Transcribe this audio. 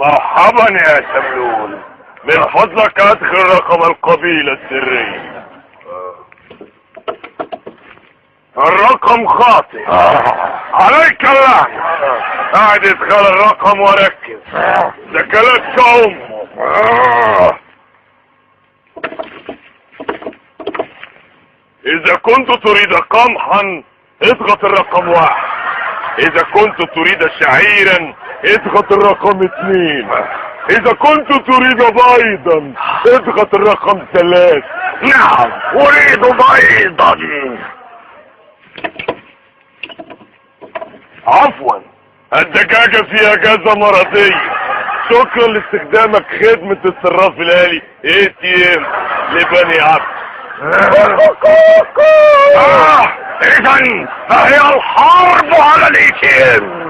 مرحبا يا شملول، من فضلك ادخل رقم القبيلة السرية. الرقم خاطئ. عليك اللعنة، اعد ادخال الرقم وركز. ذكلتك امك. اذا كنت تريد قمحا اضغط الرقم 1. اذا كنت تريد شعيرا اضغط الرقم 2. اذا كنت تريد بيضا اضغط الرقم 3. نعم، اريد بيضا. عفوا، الدجاجة في اجازة مرضية. شكرا لاستخدامك خدمة الصراف الآلي ATM لبني عبد. اذا فهي الحرب على ال ATM.